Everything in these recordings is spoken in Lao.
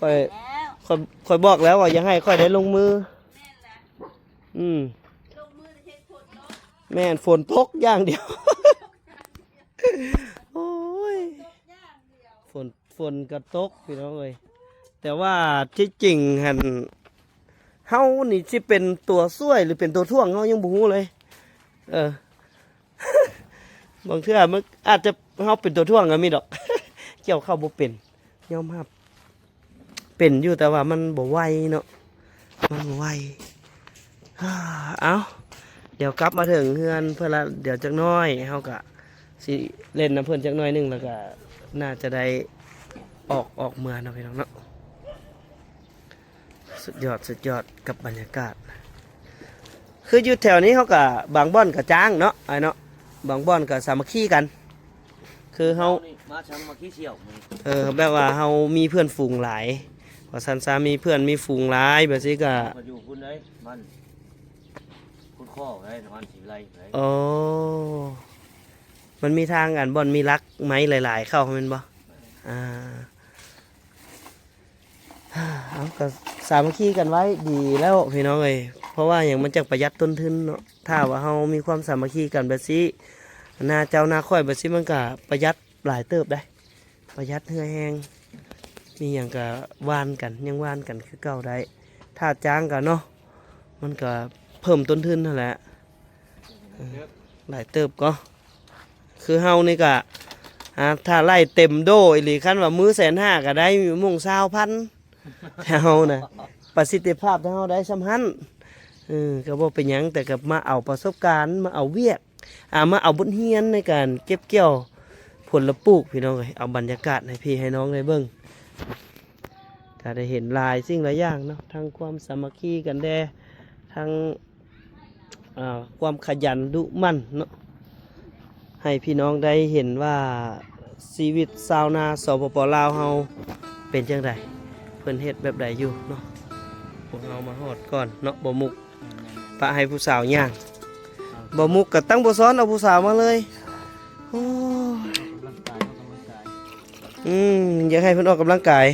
ຂ້ອຍ ຂ້ອຍ ຂ້ອຍບອກແລ້ວວ່າຢ່າໃຫ້ຂ້ອຍໄດ້ລົງມື. ແມ່ນລະ ອືມ ລົງມືແຕ່ເຮັດຝົນຕົກ ແມ່ນ ຝົນຕົກຢ່າງດຽວ. ໂອ້ຍ ຝົນ ຝົນກໍຕົກພີ່ນ້ອງເອີຍ. ແຕ່ວ່າທີ່ຈິງຫັ້ນ ເຮົານີ້ຊິເປັນຕົວຊ່ວຍ ຫຼື ເປັນຕົວຖ່ວງ ເຮົາຍັງບໍ່ຮູ້ເລີຍ. ເອີ ບາງເທື່ອມັນອາດຈະ ເຮົາເປັນຕົວຖ່ວງກໍມີດອກ. ກ່ຽວເຂົ້າບໍ່ເປັນ ຍອມຮັບ. ເປັນຢູ່ ແຕ່ວ່າມັນບໍ່ໄວເນາະ ມັນບໍ່ໄວ. ເອົ້າ ດຽວກັບມາເຖິງເຮືອນເພິ່ນລະ ດຽວຈັກໜ້ອຍເຮົາກະຊິເລ່ນນຳເພິ່ນຈັກໜ້ອຍໜຶ່ງ ແລ້ວກະໜ້າຈະໄດ້ອອກ ອອກເມືອເນາະ ພີ່ນ້ອງເນາະ. ສຸດຍອດ ສຸດຍອດກັບບັນຍາກາດ. ຄືຢູ່ແຖວນີ້ເຮົາກະ ບາງບ່ອນກະຈ້າງເນາະ ອ້າຍເນາະ, ບາງບ່ອນກະສາມັກຄີກັນ. ຄືເຮົາ ເຮົານີ້ມາສາມັກຄີສ່ຽວມື້ນີ້ ເອີ ແບບວ່າເຮົາມີເພື່ອນຝູງຫຼາຍ ວ່າຊັ້ນຊະ, ມີເພື່ອນມີຝູງຫຼາຍແບບຊີ້ກະ ເຮົາກໍຢູ່ພຸ້ນເດ້ ບ້ານຄຸດຂໍ້ເດ້ ນະຄອນສີວິໄລເດ້. ອໍ ມັນມີທາງອັນບ່ອນມີຫຼັກໄມ້ຫຼາຍໆເຂົ້າແມ່ນບໍ່? ອ່າ ເອົາ ກໍສາມັກຄີກັນໄວ້ດີແລ້ວພີ່ນ້ອງເອີຍ. ພາະວ່າຫຍັງ ມັນຈັ່ງປະຢັດຕົ້ນທຶນເນາະ. ຖ້າວ່າເຮົາມີຄວາມສາມັກຄີກັນແບບຊີ້ ໜ້າເຈົ້າໜ້າຂ້ອຍແບບຊີ້ ມັນກະປະຢັດຫຼາຍເຕີບໄດ໋ ປະຢັດເຫື່ອແຮງ ມີຫຍັງກະຫວ່ານກັນ ຍັງຫວ່ານກັນຄືເກົ່າໄດ້. ຖ້າຈ້າງກະເນາະ ມັນກະເພີ່ມຕົ້ນທຶນຫັ້ນແຫຼະ ເອີ ຫຼາຍເຕີບກໍ ຄືເຮົານີ້ກະ ອ່າ ຖ້າໄລ່ເຕັມໂດອີ່ຫຼີ ຄັນວ່າມື້ແສນຫ້າກະໄດ້ມົງຊາວພັນ ແຕ່ເຮົານະ ປະສິດທິພາບເຮົາໄດ້ຊ່ຳຫັ້ນ. ເອີ ກໍບໍ່ເປັນຫຍັງ ແຕ່ກໍມາເອົາປະສົບການ ມາເອົາວຽກ ອ່າ ມາເອົາບົດຮຽນໃນການເກັບກ່ຽວຜົນລະປູກ ພີ່ນ້ອງເອີຍ. ເອົາບັນຍາກາດໃຫ້ພີ່ໃຫ້ນ້ອງໄດ້ເບິ່ງ ກໍໄດ້ເຫັນຫຼາຍສິ່ງຫຼາຍຢ່າງເນາະ ທັງຄວາມສາມັກຄີກັນແດ່ ທັງ ອ່າ ຄວາມຂະຫຍັນດຸໝັ່ນເນາະ ໃຫ້ພີ່ນ້ອງໄດ້ເຫັນວ່າຊີວິດຊາວນາ ສປປ ລາວ ເຮົາເປັນຈັ່ງໃດ ເພິ່ນເຮັດແບບໃດຢູ່ເນາະ. ພວກເຮົາມາຮອດກ່ອນເນາະ ບໍ່ມຸກ ປະໃຫ້ຜູ້ສາວຍ່າງ ບໍ່ມຸກກໍຕັ້ງບໍ່ຊ້ອນເອົາຜູ້ສາວມາເລີຍ. ໂອ້ຍ ອອກກຳລັງກາຍ ອອກກຳລັງກາຍ ອືມ ຢາກໃຫ້ເພິ່ນອອກກຳລັງກາຍ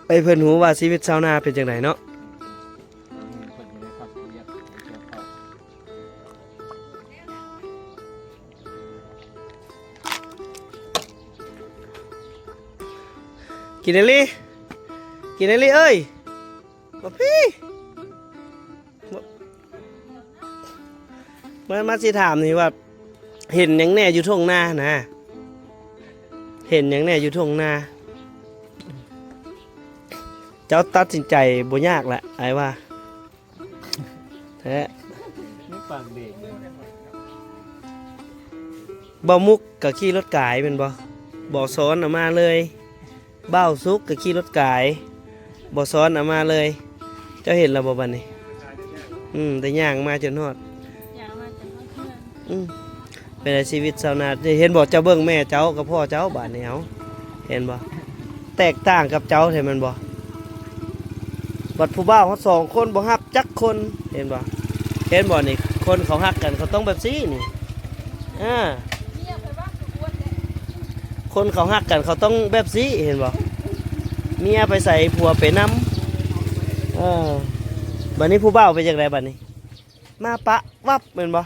ໃຫ້ເພິ່ນຮູ້ວ່າຊີວິດຊາວນາເປັນຈັ່ງໃດເນາະ. ກິນເອລີ ກິນເອລີເອີຍ ມາພີ້ ມາ ມາຊິຖາມນີ້ວ່າ ເຫັນຫຍັງແດ່ຢູ່ທົ່ງນານະ ເຫັນຫຍັງແດ່ຢູ່ທົ່ງນາ? ເຈົ້າຕັດສິນໃຈບໍ່ຍາກລະ ອ້າຍວ່າ ແທ້ ນີ້ປາກເບກ ບ່າວມຸກກໍຂີ່ລົດກາຍແມ່ນບໍ່? ບໍ່ຊ້ອນເອົາມາເລີຍ. ບ່າວສຸກກໍຂີ່ລົດກາຍ ບໍ່ຊ້ອນເອົາມາເລີຍ. ເຈົ້າເຫັນແລ້ວບໍ່ບາດນີ້? ອືມ ໄດ້ຍ່າງມາຈົນຮອດ ຍ່າງມາຈົນຮອດເຮືອນ. ອືມ ເປັນໄດຊີວິດຊາວນາ? ເຫັນບໍ່? ເຈົ້າເບິ່ງແມ່ເຈົ້າກັບພໍ່ເຈົ້າບາດນີ້ ເອົາ ເຫັນບໍ່? ແຕກຕ່າງກັບເຈົ້າແທ້ແມ່ນບໍ່? ບັດຜູ້ບ່າວຮອດສອງຄົນບໍ່ຮັບຈັກຄົນ ເຫັນບໍ່? ເຫັນບໍ່ນີ້? ຄົນເຂົາຮັກກັນເຂົາຕ້ອງແບບຊີ້ນີ້ ເອີ ຄົນເຂົາຮັກກັນເຂົາຕ້ອງແບບຊີ້ ເຫັນບໍ່? ເມຍໄປໃສຜົວໄປນຳ. ເອີ ບາດນີ້ຜູ້ບ່າວເປັນຈັ່ງໃດບາດນີ້? ມາປະວັບແມ່ນບໍ່?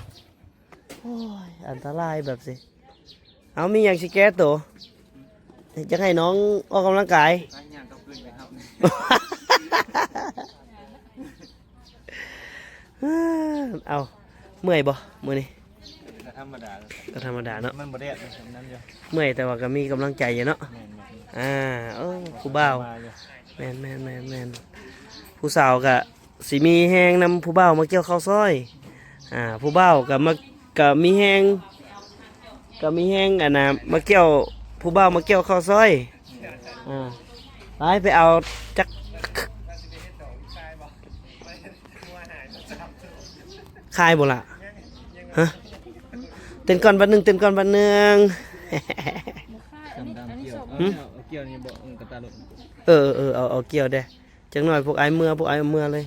ໂອ້ຍ ອັນຕະລາຍແບບຊີ້. ເອົາ ມີຫຍັງຊິແກ້ໂຕ? ຢາກໃຫ້ນ້ອງອອກກຳລັງກາຍ? ເອົາ ເມື່ອຍບໍ່ມື້ນີ້? ກໍທຳມະດາ ກໍທຳມະດາເນາະ ມັນບໍ່ແດດ ເມື່ອຍແຕ່ວ່າກໍມີກຳລັງໃຈຢູ່ເນາະ. ແມ່ນໆ ອ່າ ໂອ້ ຜູ້ບ່າວ ມາຢູ່ ແມ່ນໆໆໆ ຜູ້ສາວກໍ ຊິມີແຮງນຳຜູ້ບ່າວມາກ່ຽວເຂົ້າຊອຍ. ອ່າ ຜູ້ບ່າວກໍມາ ກໍມີແຮງ ກໍມີແຮງ ອັນນ່າ ມາກ່ຽວ ຜູ້ບ່າວມາກ່ຽວເຂົ້າຊອຍ. ອ່າ ໄປ ໄປເອົາຈັກ ຂາຍບໍ່ລະ? ຮະ? ເຕັ້ນກ່ອນບາດໜຶ່ງ ເຕັ້ນກ່ອນບາດໜຶ່ງ. ຫຶ? ເອີ ເອີ ເອົາ ເອົາກ່ຽວເດ້. ຈັກໜ້ອຍພວກອ້າຍເມືອ ພວກອ້າຍເມືອເລີຍ.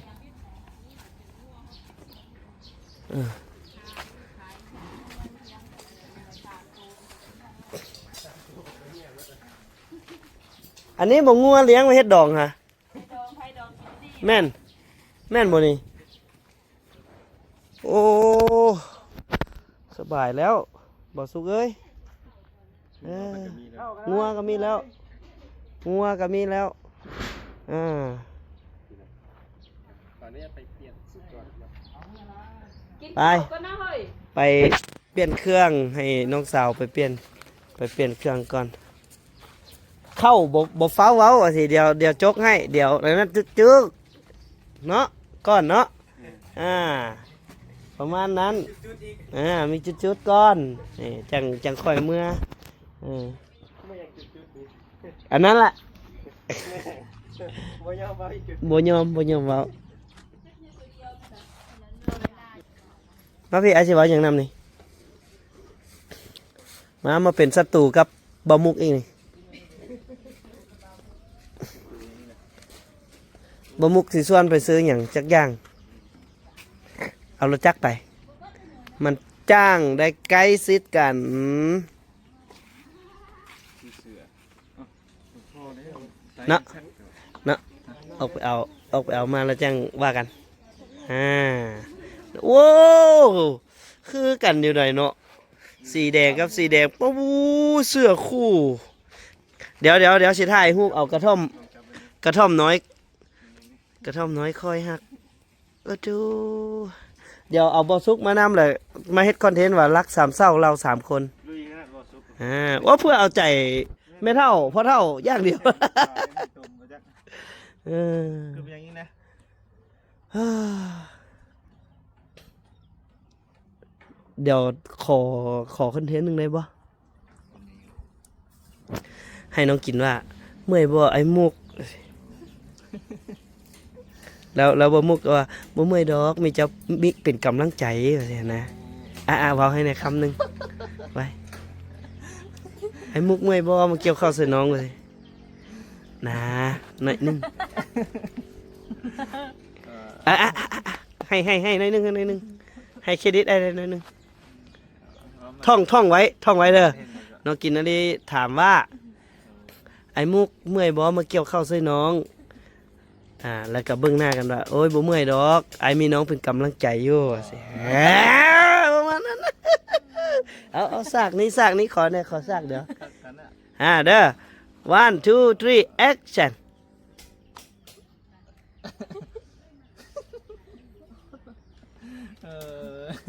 ເອີ ອັນນີ້ບໍ່ ງົວລ້ຽງໄວ້ເຮັດດອງຫະ? ແມ່ນ ແມ່ນບໍ່ນີ້? ໂອ້ ສະບາຍແລ້ວ ບ່າວສຸກເອີຍ. ເອີ ງົວກໍມີແລ້ວ ງົວກໍມີແລ້ວ ອ່າ ໄປ ໄປປ່ຽນເຄື່ອງ ໃຫ້ນ້ອງສາວໄປປ່ຽນ ໄປປ່ຽນເຄື່ອງກ່ອນ. ເຂົ້າບໍ່ ບໍ່ຟ້າວເວົ້າວ່າຊິ ດຽວ ດຽວຈົກໃຫ້ ດຽວນັ້ນ ຈຶກໆ ເນາະ ກ່ອນເນາະ. ອ່າ ປະມານນັ້ນ ອ່າ ມີຈຸດໆກ່ອນ ນີ້ ຈັ່ງ ຈັ່ງຄ່ອຍເມືອ. ເອີ ອັນນັ້ນລະ ບໍ່ຍອມ ບໍ່ຍອມເວົ້າ. ມາພີ້ ອ້າຍຊິເວົ້າຫຍັງນຳນີ້. ມາ ມາເປັນສັດຕູກັບບ່າວມຸກອີກນີ້. ບ່າວມຸກຊິຊວນໄປຊື້ຫຍັງຈັກຢ່າງ ເອົາລົດຈັກໄປ ມັນຈ້າງໄດ້ໃກ້ຊິດກັນ ເນາະ ເນາະ ອອກໄປເອົາ ອອກໄປເອົາມາແລ້ວຈັ່ງວ່າກັນ. ອາ ໂອ້ ຄືກັນຢູ່ໃດເນາະ ສີແດງກັບສີແດງ. ໂອ້ ເສື້ອຄູ່. ດຽວໆໆ ຊິຖ່າຍຮູບເອົາກະທ່ອມ ກະທ່ອມນ້ອຍ ກະທ່ອມນ້ອຍຂ້ອຍຮັກ. ໂອ້ໂຕ ດຽວເອົາບໍ່ສຸກມານຳ ແລ້ວມາເຮັດຄອນເທັນວ່າລັກສາມເສົ້າເຫຼົ່າສາມຄົນ. ລຸຍຂະໜາດບໍ່ສຸກ. ອາ ໂອ້ ເພື່ອເອົາໃຈແມ່ເຖົ້າພໍ່ເຖົ້າຢ່າງດຽວ. ເອີ ຄືເປັນຫຍັງອີກນະ? ດຽວຂໍ ຂໍຄອນເທັນໜຶ່ງໄດ້ບໍ່? ໃຫ້ນ້ອງກິນວ່າ ເມື່ອຍບໍ່ອ້າຍມຸກ? ແລ້ວ ແລ້ວບໍ່ມຸກກໍວ່າ ບໍ່ເມື່ອຍດອກ ມີເຈົ້າມິກເປັນກຳລັງໃຈ ວ່າຊັ້ນນະ. ອາໆ ເວົ້າໃຫ້ແດ່ຄຳໜຶ່ງ ໄວ້ ອ້າຍມຸກເມື່ອຍບໍ່ ມາກ່ຽວເຂົ້າໃສ່ນ້ອງ ວ່າຊັ້ນນະ ໜ້ອຍໜຶ່ງ. ອາ ອາ ອາ ອາ ໃຫ້ ໃຫ້ ໃຫ້ໜ້ອຍໜຶ່ງ ໃຫ້ໜ້ອຍໜຶ່ງ ໃຫ້ເຄຣດິດອ້າຍໜ້ອຍໜຶ່ງ. ທ່ອງ ທ່ອງໄວ້ ທ່ອງໄວ້ເດີ. ນ້ອງກິນນະລີຖາມວ່າ ອ້າຍມຸກເມື່ອຍບໍ່ ມາກ່ຽວເຂົ້າຊ່ວຍນ້ອງ? ອາ ແລ້ວກໍເບິ່ງໜ້າກັນວ່າ ໂອ້ຍ ບໍ່ເມື່ອຍດອກ ອ້າຍມີນ້ອງເປັນກຳລັງໃຈຢູ່ ວ່າຊີ້. ເອີ ປະມານນັ້ນ. ເອົາ ເອົາ ສາກນີ້ ສາກນີ້ ຂໍແດ່ ຂໍສາກດຽວ. ອາ ເດີ one two three action. ເອີ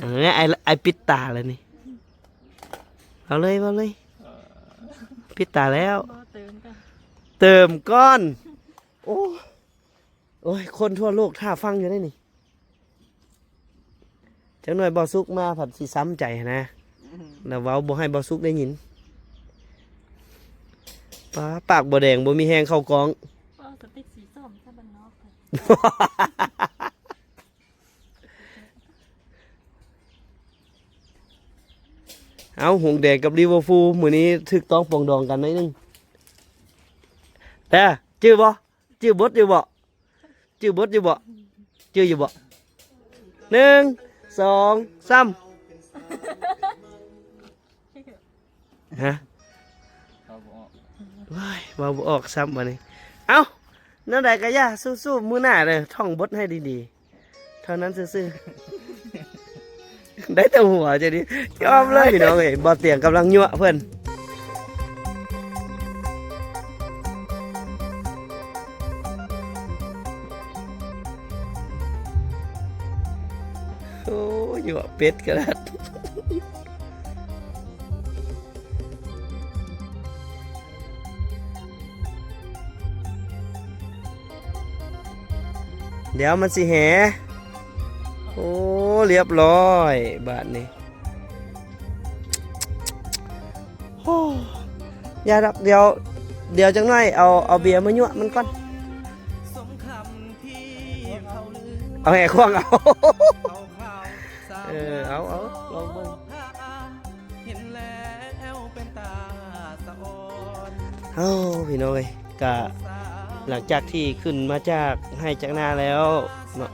ອັນນີ້ອ້າຍ ອ້າຍປິດຕາແລ້ວນີ້. ເວົ້າເລີຍ ເວົ້າເລີຍ. ເອີ ປິດຕາແລ້ວ. ບໍ່ ເຕີມກ່ອນ ເຕີມກ່ອນ. ໂອ້ ໂອ້ຍ ຄົນທົ່ວໂລກຖ້າຟັງຢູ່ເດ້ນີ້. ຈັກໜ່ອຍບໍ່ສຸກມາພັດຊິຊ້ຳໃຈຫັ້ນນະ. ອືມ ແລ້ວເວົ້າບໍ່ໃຫ້ບໍ່ສຸກໄດ້ຍິນ. ປາ ປາກບໍ່ແດງ ບໍ່ມີແຮງເຂົ້າກ້ອງ. ເວົ້າສະຕິກສີສ້ອມຊະບ້ານນອກ. ເອົາ ຫົງແດງກັບລິເວີພູ ມື້ນີ້ຖືກຕ້ອງປອງດອງກັນໜ້ອຍໜຶ່ງ. ເອີ ຈື່ບໍ່? ຈື່ບົດຢູ່ບໍ່? ຈື່ບົດຢູ່ບໍ່? ຈື່ຢູ່ບໍ່? ໜຶ່ງ ສອງ ສາມ. ຮະ? ເວົ້າບໍ່ອອກ. ໂອ້ຍ ເວົ້າບໍ່ອອກຊ້ຳບາດນີ້. ເອົ້າ ແນວໃດກໍຢ່າ ສູ້ໆ ມື້ໜ້າເດີ ທ່ອງບົດໃຫ້ດີໆ ເທົ່ານັ້ນຊື່ໆ. ໄດ້ແຕ່ຫົວຈະດີ ຍອມເລີຍພີ່ນ້ອງເອີຍ. ບໍ່ຕຽງກຳລັງຍົວະເພິ່ນ. ໂອ້ຍ ຍົວະເປັດກະດາດ. ດຽວມັນຊິແຫ. ໂອ້ ລຽບຮ້ອຍບາດນີ້. ໂອ້ ຢ່າດອກ ດຽວ ດຽວຈັກໜ້ອຍເອົາ ເອົາເບຍມາຍົວະມັນກ່ອນ. ເອົາແຫຂວ້າງເອົາ. ເອີ ເອົາ ເອົາ ລອງເບິ່ງ. ເອົ້າ ພີ່ນ້ອງເອີຍ ກະຫຼັງຈາກທີ່ຂຶ້ນມາຈາກໄຮ່ຈາກນາແລ້ວເນາະ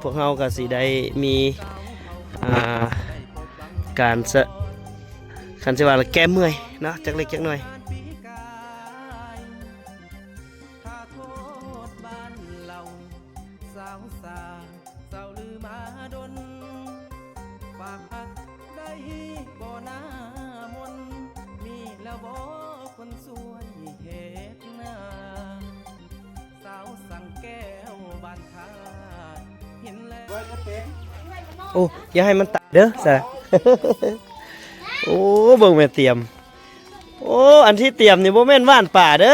ພວກເຮົາກະຊິໄດ້ມີ ອ່າ ການ ຄັນຊິວ່າແກ້ເມື່ອຍເນາະ ຈັກເລັກຈັກໜ້ອຍ. ໂອ້ ຢ່າໃຫ້ມັນຕາຍເດີສະ. ໂອ້ ເບິ່ງແມ່ຕຽມ. ໂອ້ ອັນທີ່ຕຽມນີ້ບໍ່ແມ່ນຫວ່ານປາເດີ.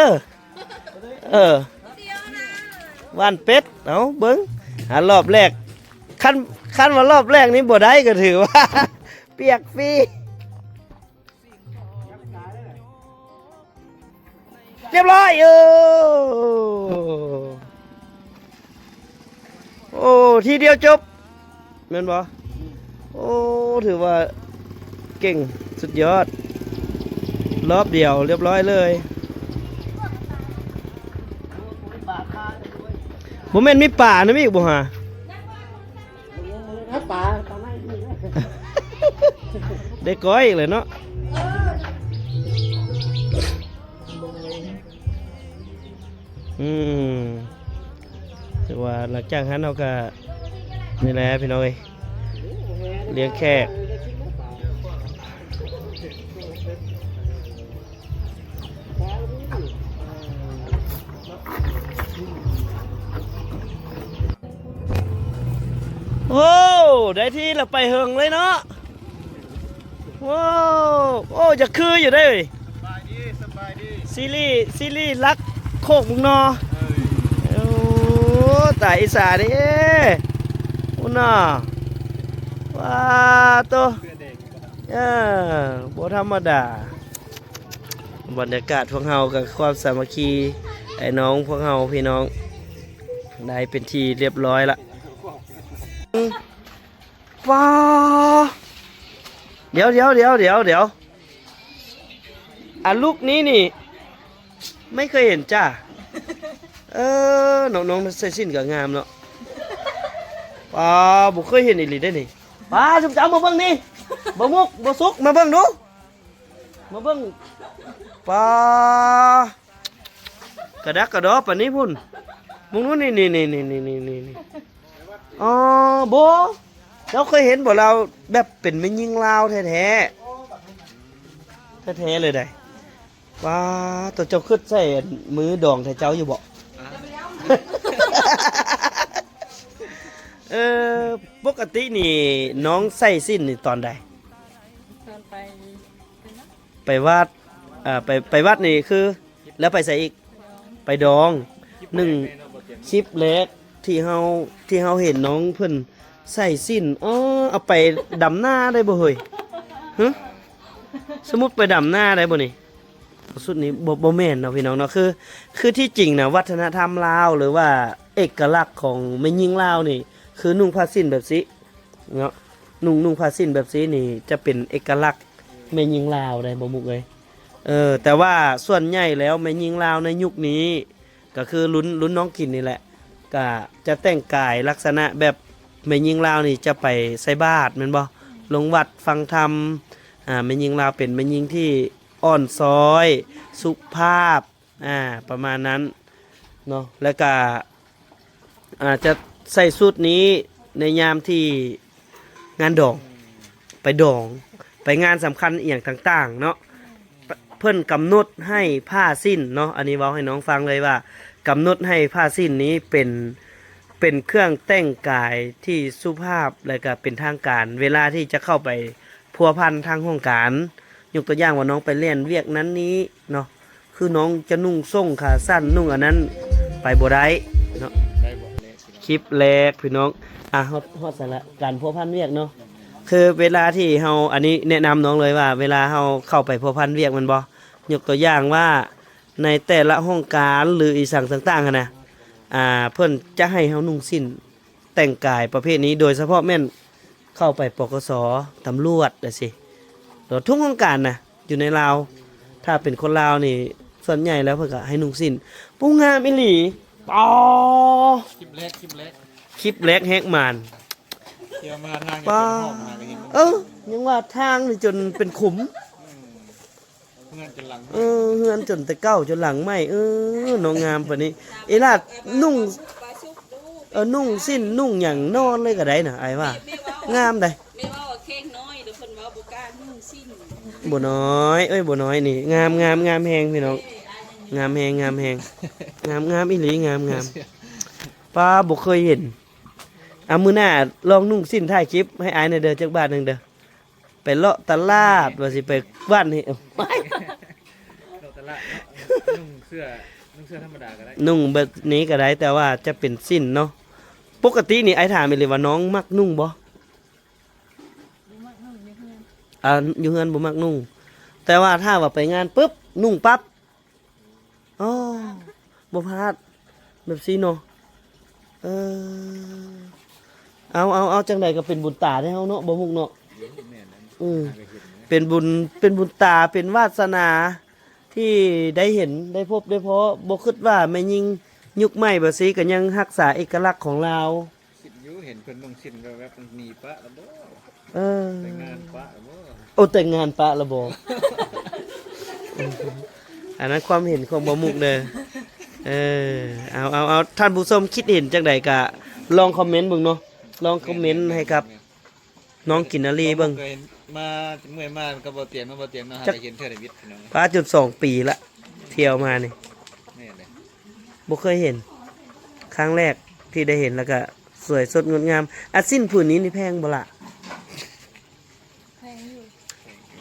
ເອີ ຫວ່ານເປັດ. ເອົາເບິ່ງ ຫາ ລອບແລກ ຄັນ ຄັນວ່າລອບແລກນີ້ບໍ່ໄດ້ກໍຖືວ່າປຽກຟຣີ. ລຽບຮ້ອຍ. ເອີ ໂອ້ ທີດຽວຈົບ ແມ່ນບໍ່? ໂອ້ ຖືວ່າເກັ່ງ ສຸດຍອດ ລອບດຽວລຽບຮ້ອຍເລີຍ. ບໍ່ແມ່ນມີປານຳອີກບໍ່ຫາ? ປາ ປາໃນ ໄດ້ກ້ອຍອີກແລ້ວເນາະ. ອືມ ແຕ່ວ່າຫຼັງຈາກຫັ້ນເຮົາກະ ນີ້ແຫຼະພີ່ນ້ອງເອີຍ ລ້ຽງແຂກ. ໂອ້ ໄດ້ທີ່ລະ ໄປເຫິງເລີຍເນາະ. ໂອ້ ໂອ້ ຢາກຄືຢູ່ເດ້. ສະບາຍດີ ສະບາຍດີ. ຊີຣີ ຊີຣີລັກໂຄກບຸກໜໍ່. ເອີ ໂອ້ ຕາຍ ອິດສາເດ້ ພຸ້ນນະ. ວ້າໂຕ ເສື້ອແດງ ເອີ ບໍ່ທຳມະດາ. ບັນຍາກາດພວກເຮົາກໍຄວາມສາມັກຄີ ໄອ້ນ້ອງພວກເຮົາພີ່ນ້ອງ ໄດ້ເປັນທີ່ລຽບຮ້ອຍລະ. ວ້າ ດຽວ ດຽວ ດຽວ ດຽວ ດຽວ ອັນລູກນີ້ນີ້ ໄມ່ເຄີຍເຫັນຈ້າ. ເອີ ນ້ອງໆໃສ່ສິ້ນກໍງາມເນາະ. ວ້າ ບໍ່ເຄີຍເຫັນອີ່ຫຼີເດ້ນີ້. ປ້າ ຊຸມເຈົ້າມາເບິ່ງນີ້ ບໍ່ມຸກບໍ່ສຸກ ມາເບິ່ງດູ ມາເບິ່ງ. ປ້າ ກະດັກກະດໍປານນີ້ພຸ້ນ. ມຶງດູນີ້ ນີ້ ນີ້ ອໍ ບໍ່ ເຈົ້າເຄີຍເຫັນບໍ່ລາວແບບເປັນແມ່ຍິງລາວແທ້ໆ ແທ້ໆເລີຍໃດ໋. ວ້າ ໂຕເຈົ້າຄຶດໃສ່ອັນມືດອງແທ້ເຈົ້າຢູ່ບໍ່? ເອີ ປົກກະຕິນີ້ນ້ອງໃສ່ສິ້ນນີ້ຕອນໃດ? ຕອນໄປ ໄປວັດ ເອີ ໄປ ໄປວັດນີ້ຄື ແລ້ວໄປໃສອີກ? ໄປດອງ. ໜຶ່ງ ຄລິບແລກທີ່ເຮົາ ທີ່ເຮົາເຫັນນ້ອງເພິ່ນໃສ່ສິ້ນ ອໍ ເອົາໄປດຳນາໄດ້ບໍ່ເຮີ້ຍ? ຫຶ ສົມມຸດໄປດຳນາໄດ້ບໍ່ນີ້? ຊຸດນີ້ບໍ່ ບໍ່ແມ່ນເນາະພີ່ນ້ອງເນາະ. ຄື ຄືທີ່ຈິງນະ ວັດທະນະທຳລາວ ຫຼືວ່າເອກກະລັກຂອງແມ່ຍິງລາວນີ້ ຄືນຸ່ງຜ້າສິ້ນແບບຊີ້ເນາະ. ນຸ່ງ ນຸ່ງຜ້າສິ້ນແບບຊີ້ນີ້ຈະເປັນເອກະລັກແມ່ຍິງລາວເດ້ ບໍ່ມຸກເອີຍ. ເອີ ແຕ່ວ່າສ່ວນໃຫຍ່ແລ້ວແມ່ຍິງລາວໃນຍຸກນີ້ ກໍຄືລຸ້ນ ລຸ້ນນ້ອງກິນນີ້ແຫຼະ ກໍຈະແຕ່ງກາຍລັກສະນະແບບແມ່ຍິງລາວນີ້ຈະໄປໃສ່ບາດແມ່ນບໍ່? ລົງວັດຟັງທຳ. ອາ ແມ່ຍິງລາວເປັນແມ່ຍິງທີ່ອ່ອນຊ້ອຍ ສຸພາບ ອາ ປະມານນັ້ນເນາະ. ແລ້ວກະ ອາ ຈະໃສ່ຊຸດນີ້ໃນຍາມທີ່ງານດອງ ໄປດອງ ໄປງານສຳຄັນອີ່ຫຍັງຕ່າງໆເນາະ ເພິ່ນກຳນົດໃຫ້ຜ້າສິ້ນເນາະ. ອັນນີ້ເວົ້າໃຫ້ນ້ອງຟັງເລີຍວ່າ ກຳນົດໃຫ້ຜ້າສິ້ນນີ້ເປັນ ເປັນເຄື່ອງແຕ່ງກາຍທີ່ສຸພາບ ແລະກະເປັນທາງການ ເວລາທີ່ຈະເຂົ້າໄປພົວພັນທາງຫ້ອງການ. ຍົກຕົວຢ່າງວ່ານ້ອງໄປແລ່ນວຽກນັ້ນນີ້ເນາະ ຄືນ້ອງຈະນຸ່ງສົ້ງຂາສັ້ນ ນຸ່ງອັນນັ້ນໄປບໍ່ໄດ້ເນາະ. ຄລິບແລກພີ່ນ້ອງ ອາ ຮອດ ຮອດໃສລະ ການພົວພັນວຽກເນາະ. ຄືເວລາທີ່ເຮົາ ອັນນີ້ແນະນຳນ້ອງເລີຍວ່າ ເວລາເຮົາເຂົ້າໄປພົວພັນວຽກແມ່ນບໍ່? ຍົກຕົວຢ່າງວ່າ ໃນແຕ່ລະຫ້ອງການ ຫຼື ອີ່ສັງຕ່າງໆຫັ້ນນະ ອາ ເພິ່ນຈະໃຫ້ເຮົານຸ່ງສິ້ນ ແຕ່ງກາຍປະເພດນີ້ ໂດຍສະເພາະແມ່ນເຂົ້າໄປ ປກສ ຕຳຫຼວດຈັ່ງຊີ້ ແລ້ວທຸກຫ້ອງການນະ ຢູ່ໃນລາວ ຖ້າເປັນຄົນລາວນີ້ ສ່ວນໃຫຍ່ແລ້ວເພິ່ນກໍໃຫ້ນຸ່ງສິ້ນ. ໂອ້ ງາມອີ່ຫຼີ ປາ ຄລິບແລກ ຄລິບແລກ ຄລິບແລກແຮກໝານ ທ່ຽວມາທາງ ປາ ເອີ ຍັງວ່າທາງນີ້ຈົນເປັນຂຸມ. ເຮືອນຈົນຫຼັງ ເອີ ເຮືອນຈົນແຕ່ເກົ່າຈົນຫຼັງໃໝ່. ເອີ ນ້ອງງາມປານນີ້ ເອລາດນຸ່ງ ເອີ ນຸ່ງສິ້ນນຸ່ງຫຍັງນອນເລີຍກໍໄດ້ນະ ອ້າຍວ່າ ງາມໃດ໋. ແມ່ເວົ້າວ່າແຂ້ງນ້ອຍ ແລ້ວເພິ່ນເວົ້າບໍ່ກ້ານຸ່ງສິ້ນ. ບໍ່ນ້ອຍ ເອີຍ ບໍ່ນ້ອຍນີ້ ງາມ ງາມ ງາມແຮງພີ່ນ້ອງ ງາມແຮງ ງາມແຮງ ງາມ ງາມອີ່ຫຼີ ງາມ ງາມ. ປ້າ ບໍ່ເຄີຍເຫັນ. ອາ ມື້ໜ້າລອງນຸ່ງສິ້ນ ຖ່າຍຄລິບໃຫ້ອ້າຍແດ່ເດີ ຈັກບາດໜຶ່ງເດີ. ໄປເລາະຕະຫຼາດ ວ່າຊິໄປບ້ານນີ້ ເລາະຕະຫຼາດເນາະ ນຸ່ງເສື້ອ ນຸ່ງເສື້ອທຳມະດາກໍໄດ້ ນຸ່ງແບບນີ້ກໍໄດ້ ແຕ່ວ່າຈະເປັນສິ້ນເນາະ. ປົກກະຕິນີ້ ອ້າຍຖາມອີ່ຫຼີວ່າ ນ້ອງມັກນຸ່ງບໍ່? ບໍ່ມັກນຸ່ງ ຢູ່ເຮືອນ ອ່າ ຢູ່ເຮືອນບໍ່ມັກນຸ່ງ ແຕ່ວ່າຖ້າວ່າໄປງານປຶບ ນຸ່ງປັບ. ອໍ ບໍ່ພາດ ແບບຊີ້ເນາະ. ເອີ ເອົາ ເອົາ ເອົາ ຈັ່ງໃດກໍເປັນບຸນຕາໃຫ້ເຮົາເນາະ ບໍ່ມຸກເນາະ. ເອີ ເປັນບຸນ ເປັນບຸນຕາ ເປັນວາດສະໜາທີ່ໄດ້ເຫັນ ໄດ້ພົບໄດ້ພໍ້. ບໍ່ຄິດວ່າແມ່ຍິງຍຸກໃໝ່ແບບຊີ້ກໍຍັງຮັກສາເອກະລັກຂອງລາວ. ຄິດຢູ່ ເຫັນເພິ່ນນຸ່ງສິ້ນແວບໆ ມີປະລະບໍ? ເອີ ແຕ່ງງານປະລະບໍ? ໂອ້ ແຕ່ງງານປະລະບໍ? ອັນນັ້ນຄວາມເຫັນຂອງບໍ່ມຸກເດີ. ເອີ ເອົາ ເອົາ ເອົາ ທ່ານຜູ້ຊົມຄິດເຫັນຈັ່ງໃດກະລອງຄອມເມັນເບິ່ງເນາະ ລອງຄອມເມັນໃຫ້ກັບນ້ອງກິນນາລີເບິ່ງ. ເຄີຍມາ ເມື່ອຍມາກັບບໍ່ຕຽງ ມາບໍ່ຕຽງເນາະ ຫາກະເຫັນເທື່ອໃນວິດພີ່ນ້ອງ ປາ ຈົນສອງປີລະ ທ່ຽວມານີ້ ແມ່ນເດ້ ບໍ່ເຄີຍເຫັນ ຄັ້ງແລກທີ່ໄດ້ເຫັນ ແລ້ວກະສວຍສົດງົດງາມ. ອາ ສິ້ນຜືນນີ້ນີ້ແພງບໍ່ລະ? ແພງຢູ່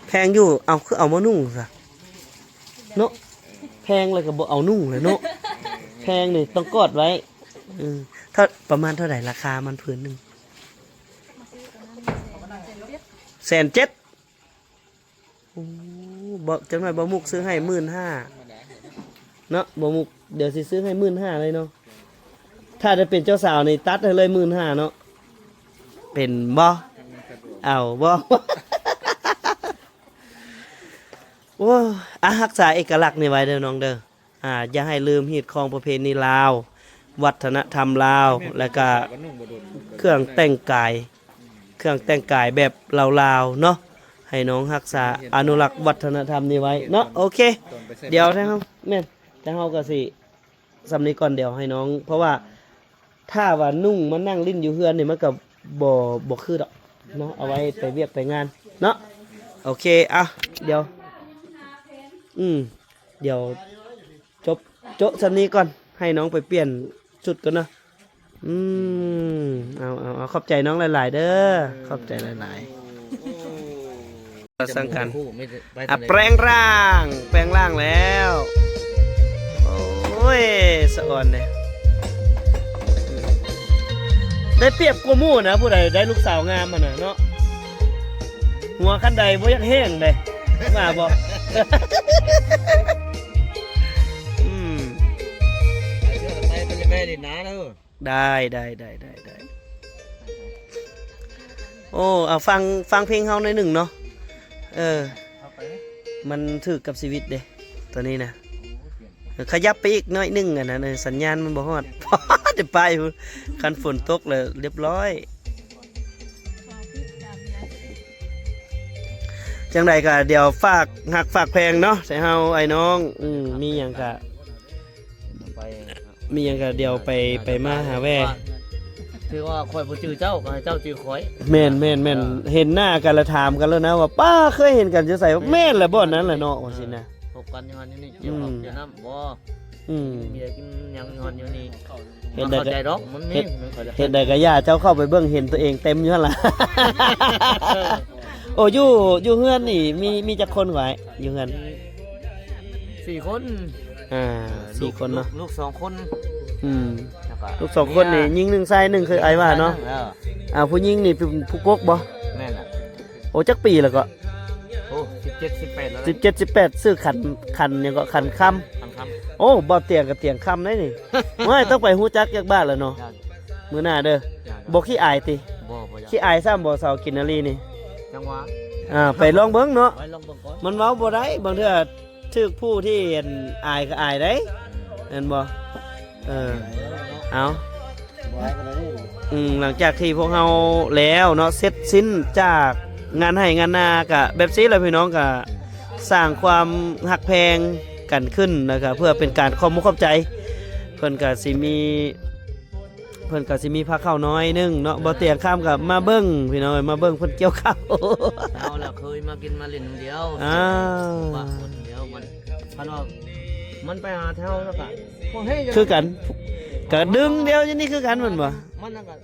ແພງຢູ່ ເອົາ ຄືເອົາມານຸ່ງຊະເນາະ ແພງແລ້ວກໍບໍ່ເອົານຸ່ງແຫຼະເນາະ ແພງນີ້ຕ້ອງກອດໄວ້. ເອີ ເທົ່າ ປະມານເທົ່າໃດລາຄາມັນຜືນໜຶ່ງ? ແສນເຈັດ. ໂອ້ ບໍ່ ຈັກໜ້ອຍບໍ່ມຸກຊື້ໃຫ້ໝື່ນຫ້າເນາະ ບໍ່ມຸກ ດຽວຊິຊື້ໃຫ້ໝື່ນຫ້າເລີຍເນາະ. ຖ້າໄດ້ເປັນເຈົ້າສາວນີ້ຕັດໃຫ້ເລີຍໝື່ນຫ້າເນາະ ເປັນບໍ່? ເອົາບໍ່? ໂອ້ ອາ ຮັກສາເອກະລັກນີ້ໄວ້ເດີນ້ອງເດີ ອາ ຢ່າໃຫ້ລືມຮີດຄອງປະເພນີລາວ ວັດທະນະທຳລາວ ແລ້ວກະເຄື່ອງແຕ່ງກາຍ ເຄື່ອງແຕ່ງກາຍແບບລາວໆເນາະ ໃຫ້ນ້ອງຮັກສາອະນຸລັກວັດທະນະທຳນີ້ໄວ້ເນາະ. ໂອເຄ ດຽວທາງເຮົາ ແມ່ນ ທາງເຮົາກໍຊິສ່ຳນີ້ກ່ອນ ດຽວໃຫ້ນ້ອງ ເພາະວ່າຖ້າວ່ານຸ່ງມານັ່ງຫຼິ້ນຢູ່ເຮືອນນີ້ ມັນກໍບໍ່ ບໍ່ຄືດອກເນາະ ເອົາໄວ້ໄປວຽກໄປງານເນາະ. ໂອເຄ ອ່ະ ດຽວ ອືມ ດຽວ ຈົບ ໂຈະສ່ຳນີ້ກ່ອນ ໃຫ້ນ້ອງໄປປ່ຽນຊຸດກ່ອນເນາະ. ອືມ ເອົາ ເອົາ ເອົາ ຂອບໃຈນ້ອງຫຼາຍໆເດີ ຂອບໃຈຫຼາຍໆ. ສັງກັນ ອາ ແປງຮ່າງ ແປງຮ່າງແລ້ວ. ໂອ້ຍ ສະອອນເດ້ ໄດ້ປຽບກວ່າໝູ່ນະ ຜູ້ໃດໄດ້ລູກສາວງາມຫັ້ນນະເນາະ. ຫົວຄັນໃດບໍ່ຢາກແຫ້ງເດ້ ວ່າບໍ່? ອືມ ໄປເທື່ອໄປ ໄປເລີຍ ໄປເລີຍນາເດີ. ໄດ້ ໄດ້ ໄດ້ ໄດ້ ໄດ້. ໂອ້ ເອົາ ຟັງ ຟັງເພງເຮົາໜ້ອຍໜຶ່ງເນາະ. ເອີ ມັນຖືກກັບຊີວິດເດ້ ໂຕນີ້ນະ. ເອີ ຂະຫຍັບໄປອີກໜ້ອຍໜຶ່ງ ອັນນັ້ນ ເອີ ສັນຍານມັນບໍ່ຮອດ ຈະໄປພຸ້ນ ຄັນຝົນຕົກແລ້ວລຽບຮ້ອຍ. ຈັ່ງໃດກໍດຽວຝາກຮັກຝາກແພງເນາະ ໃສ່ເຮົາອ້າຍນ້ອງ ອືມ ມີຫຍັງກໍ ມີຫຍັງກໍດຽວໄປ ໄປມາຫາແວ່. ຖືວ່າຂ້ອຍບໍ່ຈື່ເຈົ້າ ກໍໃຫ້ເຈົ້າຈື່ຂ້ອຍ. ແມ່ນໆໆ ເອີ ເຫັນໜ້າກັນລະຖາມກັນໂລດນະວ່າ ປ້າ ເຄີຍເຫັນກັນຢູ່ໃສ? ແມ່ນແຫຼະ ບ່ອນນັ້ນແຫຼະເນາະ ວ່າຊີ້ນະ. ພົບກັນຢູ່ຫັ້ນຢູ່ນີ້ ອືມ ກິນເຂົ້າກິນນ້ຳບໍ່? ອືມ ມີໄດ້ກິນຫຍັງຢູ່ຫັ້ນຢູ່ນີ້. ເຮັດໃດກໍ ເຮັດໃດກໍຢ່າ ເຈົ້າເຂົ້າໄປເບິ່ງເຫັນຕົວເອງເຕັມຢູ່ຫັ້ນລະ. ໂອ້ ຢູ່ ຢູ່ເຮືອນນີ້ມີ ມີຈັກຄົນກວ່າ ຢູ່ເຮືອນ? ສີ່ຄົນ. ອ່າ ເອີ ສີ່ຄົນເນາະ ລູກສອງຄົນ. ອືມ ລູກສອງຄົນນີ້ ຍິງໜຶ່ງ ຊາຍໜຶ່ງ ຄືອ້າຍວ່າເນາະ. ເອີ ອ່າ ຜູ້ຍິງນີ້ເປັນຜູ້ກົກບໍ່? ແມ່ນລະ. ໂອ້ ຈັກປີແລ້ວກໍ? ໂອ້ ສິບເຈັດ ສິບແປດແລ້ວ. ສິບເຈັດ ສິບແປດ ຊື່ຂັນ ຂັນຫຍັງເກາະ ຂັນຄຳ. ຂັນຄຳ. ໂອ້ ບໍ່ຕຽງກໍຕຽງຄຳໄດ໋ນີ້. ໂອ້ຍ ຕ້ອງໄປຮູ້ຈັກຈັກບາດແລ້ວເນາະ. ມື້ໜ້າເດີ. ບໍ່ຂີ້ອາຍຕິ? ບໍ່ ບໍ່ຢາກ. ຂີ້ອາຍຊ້ຳບໍ່ ສາວກິນນາລີນີ້? ຈັງຫວະ. ອ່າ ໄປລອງເບິ່ງເນາະ. ໄປລອງເບິ່ງກ່ອນ. ມັນເວົ້າບໍ່ໄດ້ ບາງເທື່ອຖືກຜູ້ທີ່ ອັນ ອາຍກໍອາຍໄດ໋ ແມ່ນບໍ່? ເອີ ເອົາ ອືມ ຫຼັງຈາກທີ່ພວກເຮົາແລ້ວເນາະ ເສັດສິ້ນຈາກງານໄຮ່ງານນາ ກະແບບຊີ້ແຫຼະພີ່ນ້ອງ ກະສ້າງຄວາມຮັກແພງກັນຂຶ້ນ ແລ້ວກະເພື່ອເປັນການຂອບອົກຂອບໃຈ. ເພິ່ນກະຊິມີ ເພິ່ນກະຊິມີພາເຂົ້າໜ້ອຍໜຶ່ງເນາະ ບໍ່ຕຽງຄຳກະມາເບິ່ງ ພີ່ນ້ອງເອີຍ ມາເບິ່ງເພິ່ນກ່ຽວເຂົ້າ. ເຮົາລະເຄີຍມາກິນມາຫຼິ້ນນຳດຽວ ອ່າ ປະຄົນດຽວ ມັນ ຄັນວ່າມັນໄປຫາແຖວແລ້ວກະ ຄືກັນ ກະດຶງດຽວຢູ່ນີ້ຄືກັນແມ່ນບໍ່? ມັນນະກະ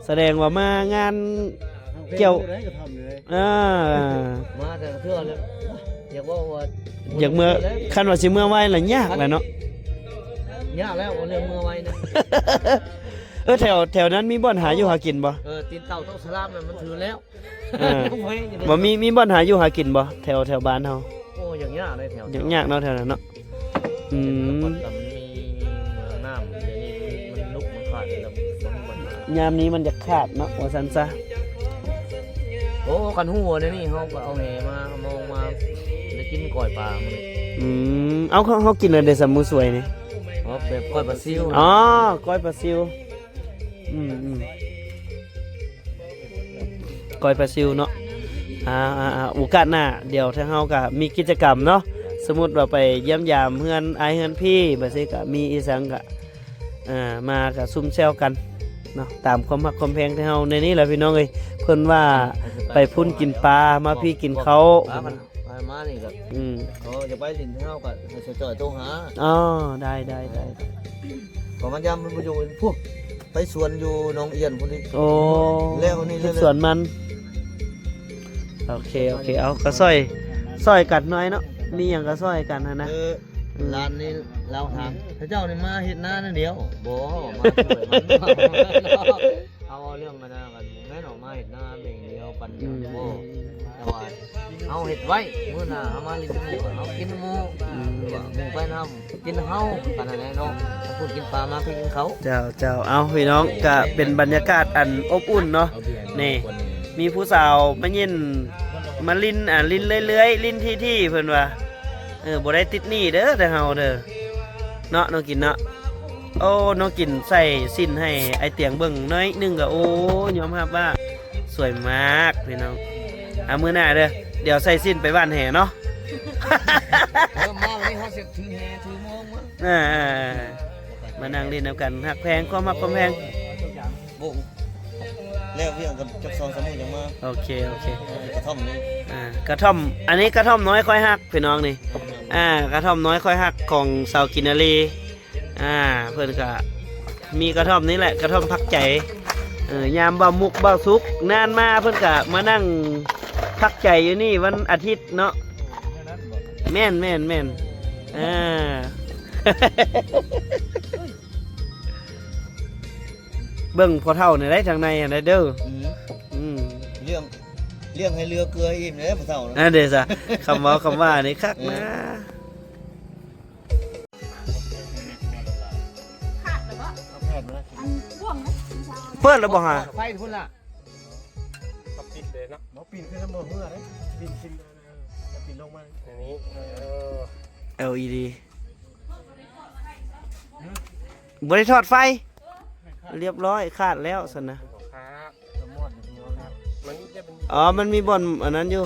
ສະແດງວ່າມາງານກ່ຽວ ອ່າ ມາແຕ່ເທື່ອແລ້ວ ຢາກເວົ້າວ່າ ຢາກເມືອ ຄັນວ່າຊິເມືອໄວລະຍາກແຫຼະເນາະ. ຍາກແລ້ວເລື່ອງເມືອໄວນະ. ເອີ ແຖວ ແຖວນັ້ນມີບ່ອນຫາຢູ່ຫາກິນບໍ່? ເອີ ຕີນເຕົ່າໂຕະສະຫຼາມນັ້ນມັນຖືແລ້ວ. ເອີ ບໍ່ມີ ມີບ່ອນຫາຢູ່ຫາກິນບໍ່ ແຖວ ແຖວບ້ານເຮົາ? ໂອ້ ຍາກຍາກເລີຍແຖວ ຍາກຍາກເນາະ ແຖວນັ້ນເນາະ. ອືມ ແຕ່ກ່ອນກໍມັນມີເມືອງນ້ຳ ດຽວນີ້ມັນ ມັນລຸກ ມັນຂາດໄປແລ້ວ ບໍ່ມີບ່ອນຫາ. ຍາມນີ້ມັນຢາກຂາດເນາະ ວ່າຊັ້ນຊະ. ໂອ້ ຄັນຮູ້ວ່າດຽວນີ້ເຮົາກໍເອົາແຫມາ ມາ ມາໄດ້ກິນກ້ອຍປາມື້ນີ້. ອືມ ເອົາ ເຮົາ ເຮົາກິນແນວໃດຊະມື້ສວຍນີ້? ອໍ ແບບກ້ອຍປາຊິວ. ອໍ ກ້ອຍປາຊິວ. ອືມ ອືມ ກ້ອຍປາຊິວເນາະ. ອ່າ ອ່າ ອ່າ ໂອກາດໜ້າ ດຽວທາງເຮົາກະມີກິດຈະກຳເນາະ ສົມມຸດວ່າໄປຢ້ຽມຢາມເຮືອນອ້າຍເຮືອນພີ່ ແບບຊີ້ກະມີອີ່ສັງກະ ເອີ ມາກະຊຸມແຊວກັນເນາະ ຕາມຄວາມຮັກຄວາມແພງທີ່ເຮົາໃນນີ້ແຫຼະພີ່ນ້ອງເອີຍ. ເພິ່ນວ່າໄປພຸ້ນກິນປາ ມາພີ້ກິນເຂົ້າ ປາມັນ ມານີ້ກໍ ອືມ ເຂົາຈະໄປຫຼິ້ນເຮົາກໍໃຫ້ສາວຈ້ອຍໂທຫາ. ອໍ ໄດ້ ໄດ້ ໄດ້ ກໍມາຢາມມັນບໍ່ຢູ່ພຸ້ນ ໄປສວນຢູ່ໜອງອຽນພຸ້ນນີ້. ໂອ້ ແລ້ວນີ້ເຮັດສວນມັນ. ໂອເຄ ໂອເຄ ເອົາ ກໍຊ່ອຍ ຊ່ອຍກັນໜ້ອຍເນາະ ມີຫຍັງກໍຊ່ອຍກັນຫັ້ນນະ. ເອີ ອືມ ຫຼານນີ້ລາວຖາມ ເຂົາເຈົ້ານີ້ມາເຮັດນາແນວດຽວ ບໍ່ ມາຊ່ວຍມັນ ເຮົາເວົ້າເລື່ອງອັນນັ້ນກັນ ແມ່ນອອກມາເຮັດນາແບ່ງດຽວປັນດຽວ ອືມ ບໍ່ ແຕ່ວ່າເຮົາເຮັດໄວ້ ມື້ໜ້າເຮົາມາຫຼິ້ນນຳໝູ່ ເຮົາກິນນຳໝູ່ ອືມ ໝູ່ໄປນຳ ກິນເຮົາ ປານນັ້ນແຫຼະເນາະ ໄປພຸ້ນກິນປາ ມາພີ້ກິນເຂົ້າ. ເຈົ້າ ເຈົ້າ ເອົາ ພີ່ນ້ອງ ກະເປັນບັນຍາກາດອັນອົບອຸ່ນເນາະ. ນີ້ ມີຜູ້ສາວມາຍິນ ມາຫຼິ້ນ ອ່າ ຫຼິ້ນເລື້ອຍໆ ຫຼິ້ນຖີ່ໆ ເພິ່ນວ່າ. ເອີ ບໍ່ໄດ້ຕິດໜີ້ເດີ ແຕ່ເຮົາເດີ ເນາະ ນ້ອງກິນເນາະ. ໂອ້ ນ້ອງກິນໃສ່ສິ້ນໃຫ້ອ້າຍຕຽງເບິ່ງໜ້ອຍໜຶ່ງກໍ ໂອ້ ຍອມຮັບວ່າສວຍມາກພີ່ນ້ອງ. ອ່າ ມື້ໜ້າເດີ ດຽວໃສ່ສິ້ນໄປຫວ່ານແຫເນາະ. ເອີ ມາວັນນີ້ເຮົາຊິຖືແຫຖືມອງມາ ອ່າ ມານັ່ງຫຼິ້ນນຳກັນ ຮັກແພງ ຄວາມຮັກຄວາມແພງ. ໂອ້ ແລ້ວວຽກກັນຈັກສອງສາມມື້ຈັ່ງມາ. ໂອເຄ ໂອເຄ ເອີ ກະທ່ອມນີ້ ອ່າ ກະທ່ອມ ອັນນີ້ກະທ່ອມນ້ອຍຂ້ອຍຮັກ ພີ່ນ້ອງນີ້ ອ່າ ກະທ່ອມນ້ອຍຂ້ອຍຮັກຂອງສາວກິນນາລີ. ອ່າ ເພິ່ນກະມີກະທ່ອມນີ້ແຫຼະ ກະທ່ອມພັກໃຈ. ເອີ ຍາມບ່າວມຸກບ່າວສຸກນານມາ ເພິ່ນກະມານັ່ງພັກໃຈຢູ່ນີ້ວັນອາທິດເນາະ. ແມ່ນ ແມ່ນ ແມ່ນ ອ່າ ເບິ່ງພໍ່ເຖົ້ານີ້ໄດ໋ ທາງໃນຫັ້ນໄດ໋ເດີ. ອືມ ອືມ ລ້ຽງ ລ້ຽງໃຫ້ເຫຼືອເກືອອີ່ມເດ້ພໍ່ເຖົ້ານະ. ອັນເດຊະ ຄຳເວົ້າຄຳວ່ານີ້ຄັກນະ. ຂາດແລ້ວບໍ່? ເອົາແຜ່ນມາ ອັນພວງນະ ເປີດແລ້ວບໍ່ຫາ? ໄຟພຸ້ນລະ ກໍປິດເລີຍເນາະ. ບໍ່ ປີນຂຶ້ນນຳບໍ່ເຮືອເດ້ ປີນຂຶ້ນ ເອີ ປີນລົງມາ ອັນນີ້ ເອີ ແອລອີດີ ບໍ່ໄດ້ຖອດໄຟ. ລຽບຮ້ອຍ ຂາດແລ້ວຊັ້ນນະ. ບໍ່ຂາດ ມັນມີແຕ່ມັນ ອໍ ມັນມີບ່ອນອັນນັ້ນຢູ່.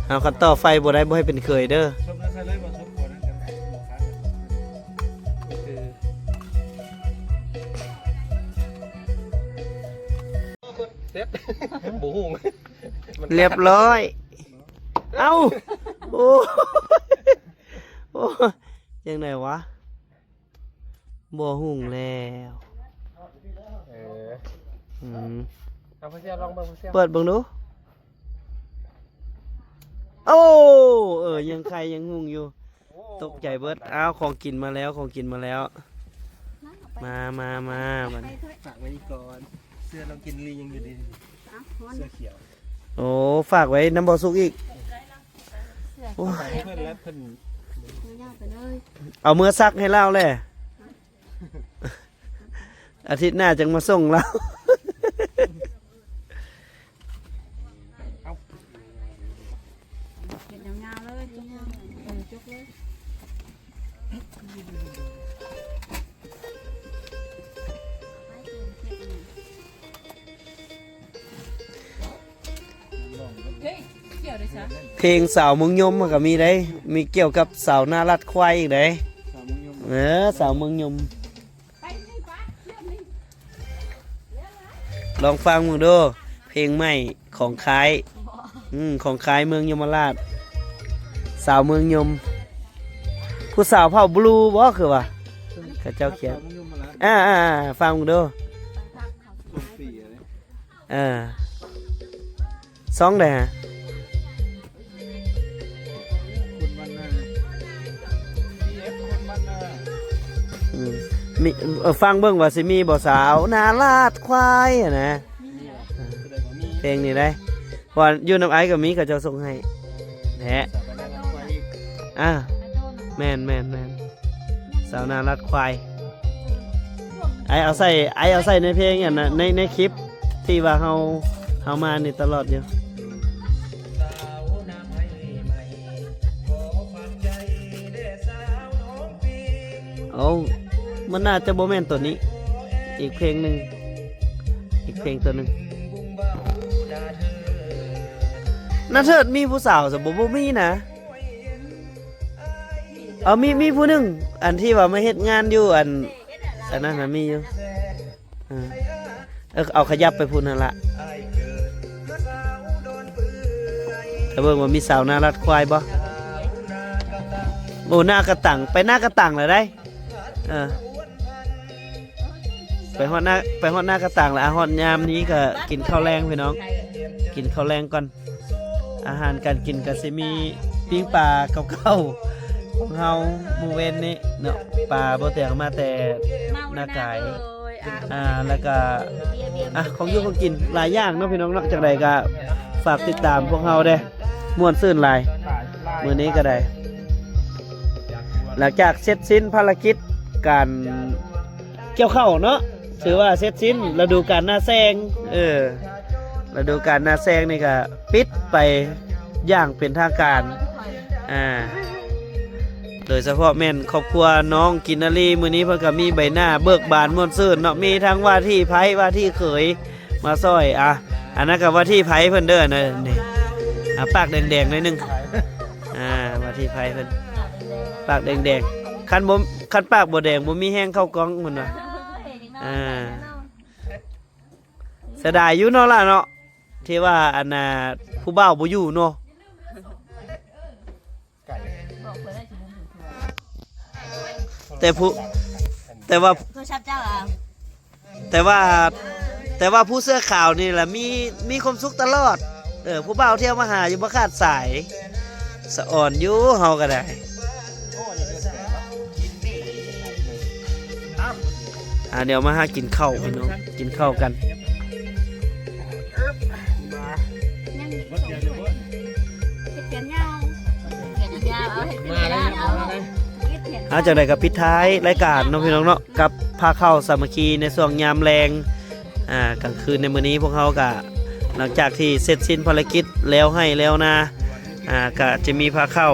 ເຮົາຄັນຕໍ່ໄຟບໍ່ໄດ້ ບໍ່ໃຫ້ເປັນເຂີຍເດີ. ເສັດ ບໍ່ຫຸງ ລຽບຮ້ອຍ. ເອົ້າ ໂອ້ ໂອ້ ຈັ່ງໃດວະ ບໍ່ຫຸງແລ້ວ. ເອີ ອືມ ເອົາພໍ່ເສີ່ຍລອງເບິ່ງ ພໍ່ເສີ່ຍ ເປີດເບິ່ງດູ. ໂອ້ ເອີ ຍັງໄຂ່ຍັງຫຸງຢູ່. ໂອ້ ຕົກໃຈເບິດ. ອ້າວ ຂອງກິນມາແລ້ວ ຂອງກິນມາແລ້ວ. ມາ ມາ ມາ ບັດນີ້ ຝາກໄວ້ນີ້ກ່ອນ. ເສື້ອນ້ອງກິນລີຍັງຢູ່ດີ ເສື້ອຂຽວ. ໂອ້ ຝາກໄວ້ນຳບໍ່ສຸກອີກ. ໂອ້ຍ ເອົາເມືອຊັກໃຫ້ລາວແຫຼະ ອາທິດໜ້າຈັ່ງມາສົ່ງລາວ. ເຮັດຍາວໆເລີຍ ຈົກເລີຍ ເອີ ຈົກເລີຍ. ເພງສາວເມືອງຍົມມັນກໍມີໄດ໋ ມີກ່ຽວກັບສາວໜ້າລັດຄວາຍອີກໄດ໋. ເອີ ສາວເມືອງຍົມ ລອງຟັງເບິ່ງດູ ເພງໃໝ່ຂອງຄ້າຍ ອືມ ຂອງຄ້າຍເມືອງຍົມມະລາດ ສາວເມືອງຍົມ ຜູ້ສາວເຜົ່າບລູບໍ ຄືວ່າ ເຂົາເຈົ້າຂຽນ. ອ່າໆໆ ຟັງເບິ່ງດູ. ເອີ ຊ່ອງໃດຫະ? ອືມ ມີ ເອີ ຟັງເບິ່ງວ່າຊິມີບໍ່ ສາວໜ້າລາດຄວາຍຫັ້ນນະ. ເພງນີ້ໄດ໋ ເພາະວ່າຢູ່ນຳອ້າຍກໍມີ ເຂົາເຈົ້າສົ່ງໃຫ້ແທ້. ອ່າ ແມ່ນໆໆ ສາວໜ້າລັດຄວາຍ. ອ້າຍເອົາໃສ່ ອ້າຍເອົາໃສ່ໃນເພງອັນນະ ໃນ ໃນຄລິບທີ່ວ່າເຮົາ ເຮົາມານີ້ຕະຫຼອດຢູ່. ໂອ້ ມັນໜ້າຈະບໍ່ແມ່ນໂຕນີ້ ອີກເພງໜຶ່ງ ອີກເພງໂຕໜຶ່ງ. ນາເທີດມີຜູ້ສາວຊະບໍ່? ບໍ່ມີນະ. ເອົາ ມີ ມີຜູ້ໜຶ່ງ ອັນທີ່ວ່າມາເຮັດງານຢູ່ ອັນ ອັນນັ້ນນະ ມີຢູ່. ເອີ ເອີ ເອົາຂະຫຍັບໄປພຸ້ນຫັ້ນລະ ຖ້າເບິ່ງວ່າມີສາວນາລັດຄວາຍບໍ່. ໂອ້ ນາກະຕັງ ໄປນາກະຕັງແລ້ວໃດ໋. ເອີ ໄປຮອດນາ ໄປຮອດນາກະຕັງແລ້ວ. ອາ ຮອດຍາມນີ້ກະກິນເຂົ້າແລງພີ່ນ້ອງ ກິນເຂົ້າແລງກ່ອນ. ອາຫານການກິນກະຊິມີປີ້ງປາເກົ່າໆຂອງເຮົາມື້ເວັນນີ້ເນາະ ປາບໍ່ແຕກມາແຕ່ນາກາຍ. ອ່າ ແລ້ວກະ ອ່ະ ຂອງຢູ່ຂອງກິນຫຼາຍຢ່າງເນາະພີ່ນ້ອງເນາະ. ຈັ່ງໃດກະຝາກຕິດຕາມພວກເຮົາເດ້ ມ່ວນຊື່ນຫຼາຍມື້ນີ້ກະໄດ້. ຫຼັງຈາກເສັດສິ້ນພາລະກິດການກ່ຽວເຂົ້າເນາະ ຖືວ່າເສັດສິ້ນລະດູການນາແຊງ. ເອີ ລະດູການນາແຊງນີ້ກະປິດໄປຢ່າງເປັນທາງການ. ອ່າ ໂດຍສະເພາະແມ່ນຄອບຄົວນ້ອງກິນນາລີ ມື້ນີ້ເພິ່ນກະມີໃບໜ້າເບີກບານມ່ວນຊື່ນເນາະ ມີທັງວ່າທີ່ໃພ້ ວ່າທີ່ເຂີຍມາຊ່ອຍ. ອ່າ ອັນນັ້ນກະວ່າທີ່ໃພ້ເພິ່ນເດີ ອັນນັ້ນນີ້ ອ່າ ປາກແດງໆໜ້ອຍໜຶ່ງ. ອ່າ ວ່າທີ່ໃພ້ເພິ່ນປາກແດງໆ ຄັນບໍ່ ຄັນປາກບໍ່ແດງບໍ່ມີແຮງເຂົ້າກ້ອງເພິ່ນວ່າ. ອ່າ ເສຍດາຍຢູ່ເນາະຫຼ້າເນາະ ທີ່ວ່າອັນນ່າ ຜູ້ບ່າວບໍ່ຢູ່ເນາະ. ແຕ່ຜູ້ ແຕ່ວ່າ ໂທລະສັບເຈົ້າອະ ແຕ່ວ່າ ແຕ່ວ່າຜູ້ເສື້ອຂາວນີ້ລະມີ ມີຄວາມສຸກຕະຫຼອດ. ເອີ ຜູ້ບ່າວທ່ຽວມາຫາຢູ່ບໍ່ຂາດສາຍ. ສະອອນຢູ່ເຮົາກະໄດ້. ອ່າ ດຽວມາຫາກິນເຂົ້າພີ່ນ້ອງ ກິນເຂົ້າກັນ. ເຮັດແຂນຍາວ ເຮັດແຂນຍາວ ເອົາ ເຮັດແຂນຍາວ ເອົາ ເຮັດແຂນຍາວ. ອ່າ ຈັ່ງໃດກະປິດທ້າຍລາຍການເນາະພີ່ນ້ອງເນາະ ກັບພາເຂົ້າສາມັກຄີໃນຊ່ວງຍາມແລງ. ອ່າ ກາງຄືນໃນມື້ນີ້ພວກເຮົາກະ ຫຼັງຈາກທີ່ເສັດສິ້ນພາລະກິດແລ້ວໄຮ່ແລ້ວນາ ອ່າ ກະຈະມີພາເຂົ້າ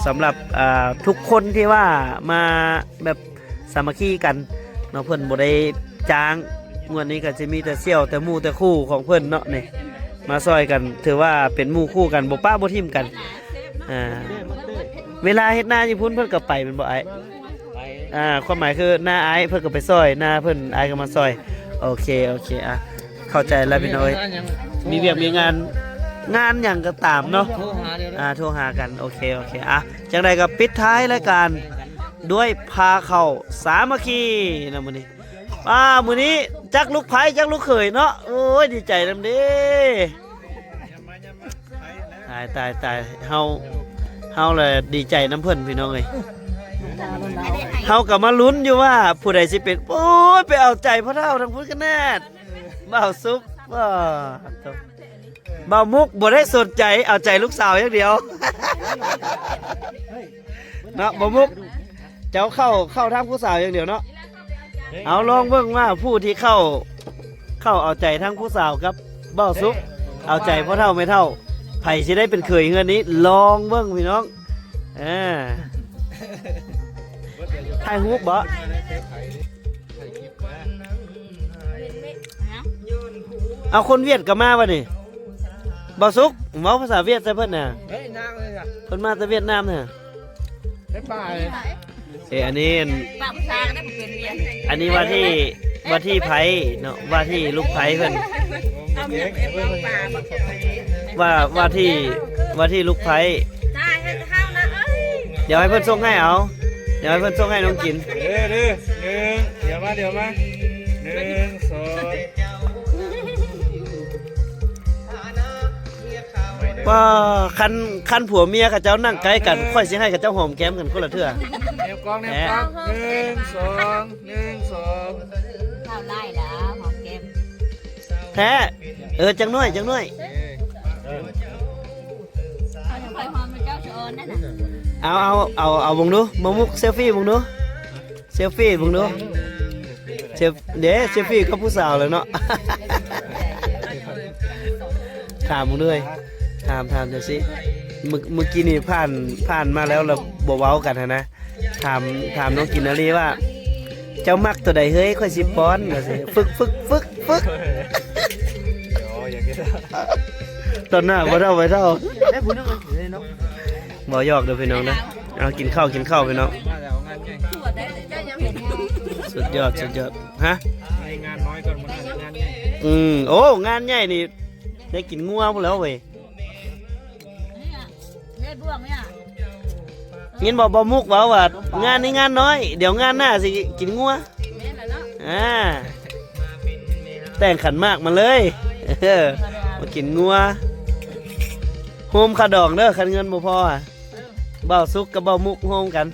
ສຳລັບ ອ່າ ທຸກຄົນທີ່ວ່າມາແບບ ສາມັກຄີກັນເນາະ ເພິ່ນບໍ່ໄດ້ຈ້າງ. ງວດນີ້ກະຊິມີແຕ່ສ່ຽວ ແຕ່ໝູ່ແຕ່ຄູ່ຂອງເພິ່ນເນາະ ນີ້ ມາຊ່ອຍກັນ ຖືວ່າເປັນໝູ່ຄູ່ກັນ ບໍ່ປະບໍ່ຖິ້ມກັນ. ອ່າ ເວລາເຮັດນາຢູ່ພຸ້ນເພິ່ນກະໄປແມ່ນບໍ່ອ້າຍ? ໄປ. ອ່າ ຄວາມໝາຍຄືນາອ້າຍເພິ່ນກະໄປຊ່ອຍ ນາເພິ່ນອ້າຍກະມາຊ່ອຍ. ໂອເຄ ໂອເຄ ອ່ະ ເຂົ້າໃຈແລ້ວພີ່ນ້ອງເອີຍ ມີວຽກມີງານ ງານຫຍັງກະຕາມເນາະ ໂທຫາເດີ ອ່າ ໂທຫາກັນ. ໂອເຄ ໂອເຄ ອ່ະ ຈັ່ງໃດກະປິດທ້າຍລາຍການດ້ວຍພາເຂົ້າສາມັກຄີເນາະມື້ນີ້. ອ່າ ມື້ນີ້ຈັກລູກໃພ້ຈັກລູກເຂີຍເນາະ. ໂອ້ຍ ດີໃຈນຳເດ້. ຕາຍ ຕາຍ ຕາຍ ເຮົາ ເຮົາລະດີໃຈນຳເພິ່ນພີ່ນ້ອງເອີຍ. ເຮົາກະມາລຸ້ນຢູ່ວ່າຜູ້ໃດຊິເປັນ ໂອ້ຍ ໄປເອົາໃຈພໍ່ເຖົ້າທາງພຸ້ນຂະໜາດ ບ່າວສຸກ ບໍ່ ບ່າວມຸກບໍ່ໄດ້ສົນໃຈ ເອົາໃຈລູກສາວຢ່າງດຽວເນາະ ບ່າວມຸກ. ເຈົ້າເຂົ້າ ເຂົ້າທາງຜູ້ສາວຢ່າງດຽວເນາະ. ເອົາ ລອງເບິ່ງວ່າຜູ້ທີ່ເຂົ້າ ເຂົ້າເອົາໃຈທາງຜູ້ສາວກັບບ່າວສຸກ ເອົາໃຈພໍ່ເຖົ້າແມ່ເຖົ້າ ໃຜຊິໄດ້ເປັນເຂີຍເຮືອນນີ້ ລອງເບິ່ງພີ່ນ້ອງ. ເອີ ຖ່າຍຮູບບໍ? ເອົາ ຄົນຫວຽດກະມາບາດນີ້. ບ່າວສຸກ ເວົ້າພາສາຫວຽດໃສ່ເພິ່ນນະ. ເພິ່ນມາແຕ່ຫວຽດນາມນະ. ເອີ ອັນນີ້ ອັນ ອັນນີ້ວ່າທີ່ ວ່າທີ່ໃພ້ເນາະ ວ່າທີ່ລູກໃພ້ເພິ່ນ ວ່າ ວ່າທີ່ ວ່າທີ່ລູກໃພ້. ດຽວໃຫ້ເພິ່ນສົ່ງໃຫ້ເອົາ ດຽວໃຫ້ເພິ່ນສົ່ງໃຫ້ນ້ອງກິນ. ເດີ ເດີ ໜຶ່ງ ດຽວມາ ດຽວມາ ໜຶ່ງ ສອງ. ວ່າ ຄັນ ຄັນຜົວເມຍເຂົາເຈົ້ານັ່ງໃກ້ກັນ ຂ້ອຍຊິໃຫ້ເຂົາເຈົ້າຫອມແກ້ມກັນຄົນລະເທື່ອ. ແນມກ້ອງ ແນມກ້ອງ ໜຶ່ງ ສອງ ໜຶ່ງ ສອງ. ເທົ່າຫຼາຍແລ້ວຫອມແກ້ມແທ້. ເອີ ຈັກໜ້ອຍ ຈັກໜ້ອຍ. ເອົາ ເອົາ ເອົາເບິ່ງດູ ມາມຸກເຊລຟີເບິ່ງດູ. ເຊລຟີເບິ່ງດູ ເຊລ ເດ້ ເຊລຟີກັບຜູ້ສາວແລ້ວເນາະ. ຖາມເບິ່ງເດີ ຖາມ ຖາມຈັ່ງຊີ້ ມື້ ມື້ກີ້ນີ້ຜ່ານ ຜ່ານມາແລ້ວ ລະບໍ່ເວົ້າກັນຫັ້ນນະ. ຖາມ ຖາມນ້ອງກິນນາລີວ່າ ເຈົ້າມັກໂຕໃດເຮີ້ຍ ຂ້ອຍຊິປ້ອນ ວ່າຊີ້ ຝຶກ ຝຶກ ຝຶກ ຝຶກ. ຕອນໜ້າບໍ່ເທົ່າໄປເທົ່າ ໄດ້ຜູ້ໜຶ່ງເລີຍເນາະ ບໍ່ຫຍອກເດີພີ່ນ້ອງເດີ. ເອົາ ກິນເຂົ້າ ກິນເຂົ້າພີ່ນ້ອງ. ສຸດຍອດ ສຸດຍອດ. ຮະ? ງານນ້ອຍກ່ອນ ມື້ໜ້າງານໃຫຍ່. ອືມ ໂອ້ ງານໃຫຍ່ນີ້ ໄດ້ກິນງົວພຸ້ນແລ້ວເວີຍ. ຍິນບໍ່ ບ່າວມຸກເວົ້າວ່າ ງານນີ້ງານນ້ອຍ ດຽວງານໜ້າຊິກິນງົວ. ແມ່ນລະເນາະ. ອ່າ ແຕ່ງຂັນໝາກມາເລີຍ. ເອີ ມາກິນງົວ ໂຮມຄ່າດອງເດີ ຄັນເງິນບໍ່ພໍ. ເອີ ບ່າວສຸກກັບບ່າວມຸກໂຮມກັນ.